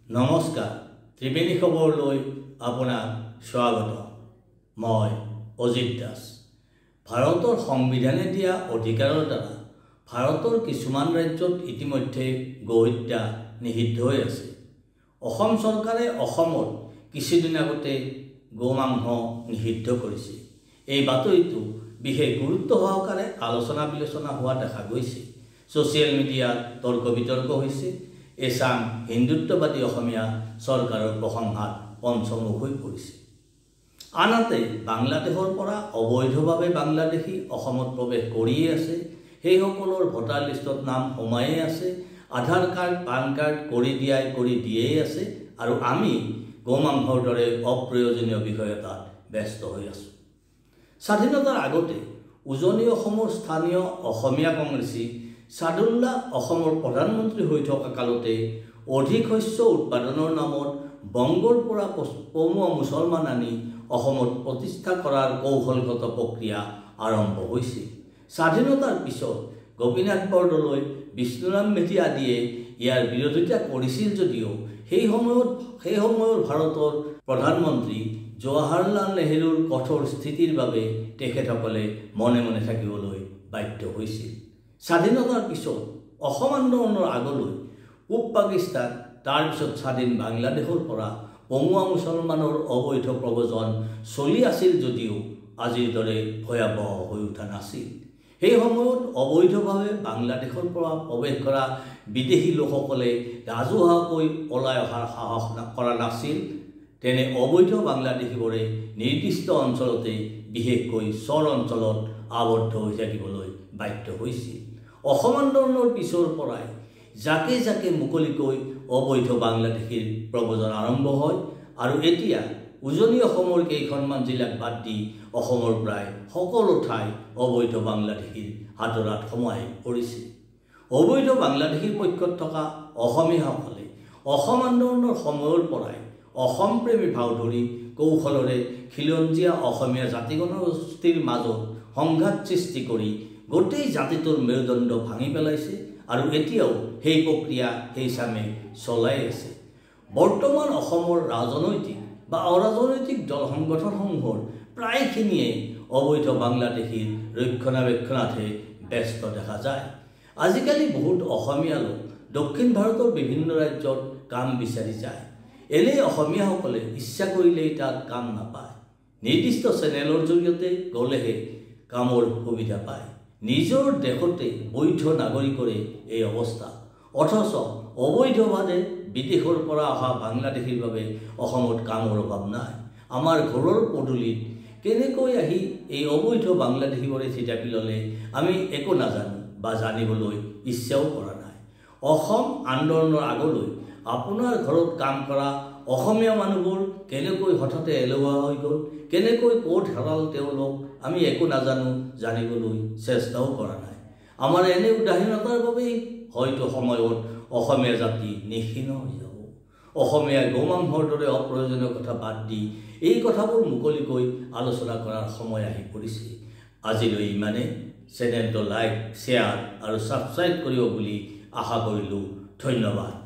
নমস্কাৰ, ত্ৰিবেণী খবৰলৈ আপোনাক স্বাগত। মই অজিত দাস। ভাৰতৰ সংবিধানে দিয়া অধিকাৰৰ দ্বাৰা ভাৰতৰ কিছুমান ৰাজ্যত ইতিমধ্যে গো হত্যা নিষিদ্ধ হৈ আছে। অসম চৰকাৰে অসমত কিছুদিন আগতে গো মাংস নিষিদ্ধ কৰিছে। এই বাতৰিটো বিশেষ গুৰুত্ব সহকাৰে আলোচনা বিলোচনা হোৱা দেখা গৈছে। ছ'চিয়েল মিডিয়াত তৰ্ক বিতৰ্ক হৈছে। এচাম হিন্দুত্ববাদী অসমীয়া চৰকাৰৰ প্ৰশংসাত পঞ্চমুখ হৈ পৰিছে। আনহাতে বাংলাদেশৰ পৰা অবৈধভাৱে বাংলাদেশী অসমত প্ৰৱেশ কৰিয়ে আছে। সেইসকলৰ ভোটাৰ লিষ্টত নাম সোমায়েই আছে, আধাৰ কাৰ্ড, পান কাৰ্ড কৰি দিয়াই কৰি দিয়েই আছে আৰু আমি গো মাংসৰ দৰে অপ্ৰয়োজনীয় বিষয় এটাত ব্যস্ত হৈ আছোঁ। স্বাধীনতাৰ আগতে উজনি অসমৰ স্থানীয় অসমীয়া কংগ্ৰেছী চাদুল্লা অসমৰ প্ৰধানমন্ত্ৰী হৈ থকা কালতে অধিক শস্য উৎপাদনৰ নামত বংগৰ পৰা পমুৱা মুছলমান আনি অসমত প্ৰতিষ্ঠা কৰাৰ কৌশলগত প্ৰক্ৰিয়া আৰম্ভ হৈছিল। স্বাধীনতাৰ পিছত গোপীনাথ বৰদলৈ, বিষ্ণুৰাম মেধি আদিয়ে ইয়াৰ বিৰোধিতা কৰিছিল যদিও সেই সময়ৰ ভাৰতৰ প্ৰধানমন্ত্ৰী জৱাহৰলাল নেহেৰুৰ কঠোৰ স্থিতিৰ বাবে তেখেতসকলে মনে মনে থাকিবলৈ বাধ্য হৈছিল। স্বাধীনতাৰ পিছত অসম আন্দোলনৰ আগলৈ পূব পাকিস্তান, তাৰপিছত স্বাধীন বাংলাদেশৰ পৰা পমুৱা মুছলমানৰ অবৈধ প্ৰব্ৰজন চলি আছিল যদিও আজিৰ দৰে ভয়াৱহ হৈ উঠা নাছিল। সেই সময়ত অবৈধভাৱে বাংলাদেশৰ পৰা প্ৰৱেশ কৰা বিদেশী লোকসকলে ৰাজহুৱাকৈ ওলাই অহাৰ সাহস কৰা নাছিল। তেনে অবৈধ বাংলাদেশীবোৰে নিৰ্দিষ্ট অঞ্চলতে, বিশেষকৈ চৰ অঞ্চলত আবদ্ধ হৈ থাকিবলৈ বাধ্য হৈছিল। অসম আন্দোলনৰ পিছৰ পৰাই জাকে জাকে মুকলিকৈ অবৈধ বাংলাদেশীৰ প্ৰব্ৰজন আৰম্ভ হয় আৰু এতিয়া উজনি অসমৰ কেইখনমান জিলাক বাদ দি অসমৰ প্ৰায় সকলো ঠাই অবৈধ বাংলাদেশীৰ হাতোৰাত সোমাই পৰিছে। অবৈধ বাংলাদেশীৰ পক্ষত থকা অসমীয়াসকলে অসম আন্দোলনৰ সময়ৰ পৰাই অসম প্ৰেমী ভাও ধৰি কৌশলৰে খিলঞ্জীয়া অসমীয়া জাতি জনগোষ্ঠীৰ মাজত সংঘাত সৃষ্টি কৰি গোটেই জাতিটোৰ মেৰুদণ্ড ভাঙি পেলাইছে আৰু এতিয়াও সেই প্ৰক্ৰিয়া সেই চামে চলাই আছে। বৰ্তমান অসমৰ ৰাজনৈতিক বা অৰাজনৈতিক দল সংগঠনসমূহৰ প্ৰায়খিনিয়ে অবৈধ বাংলাদেশীৰ ৰক্ষণাবেক্ষণাতহে ব্যস্ত দেখা যায়। আজিকালি বহুত অসমীয়া লোক দক্ষিণ ভাৰতৰ বিভিন্ন ৰাজ্যত কাম বিচাৰি যায়। এনেই অসমীয়াসকলে ইচ্ছা কৰিলেই তাত কাম নাপায়। নিৰ্দিষ্ট চেনেলৰ জৰিয়তে গ'লেহে কামৰ সুবিধা পায়। নিজৰ দেশতে বৈধ নাগৰিকৰে এই অৱস্থা, অথচ অবৈধভাৱে বিদেশৰ পৰা অহা বাংলাদেশীৰ বাবে অসমত কামৰ অভাৱ নাই। আমাৰ ঘৰৰ পদূলিত কেনেকৈ আহি এই অবৈধ বাংলাদেশীবোৰে থিতাপি ল'লে আমি একো নাজানো বা জানিবলৈ ইচ্ছাও কৰা নাই। অসম আন্দোলনৰ আগলৈ আপোনাৰ ঘৰত কাম কৰা অসমীয়া মানুহবোৰ কেনেকৈ হঠাতে এলেহুৱা হৈ গ'ল, কেনেকৈ ক'ত হেৰাল তেওঁলোক আমি একো নাজানো, জানিবলৈ চেষ্টাও কৰা নাই। আমাৰ এনে উদাসীনতাৰ বাবেই হয়তো সময়ত অসমীয়া জাতি নিঃচিহ্ন হৈ যাব। অসমীয়া গো মাংসৰ দৰে অপ্ৰয়োজনীয় কথা বাদ দি এই কথাবোৰ মুকলিকৈ আলোচনা কৰাৰ সময় আহি পৰিছে। আজিলৈ ইমানে। চেনেলটো লাইক, শ্বেয়াৰ আৰু ছাবস্ক্ৰাইব কৰিব বুলি আশা কৰিলোঁ। ধন্যবাদ।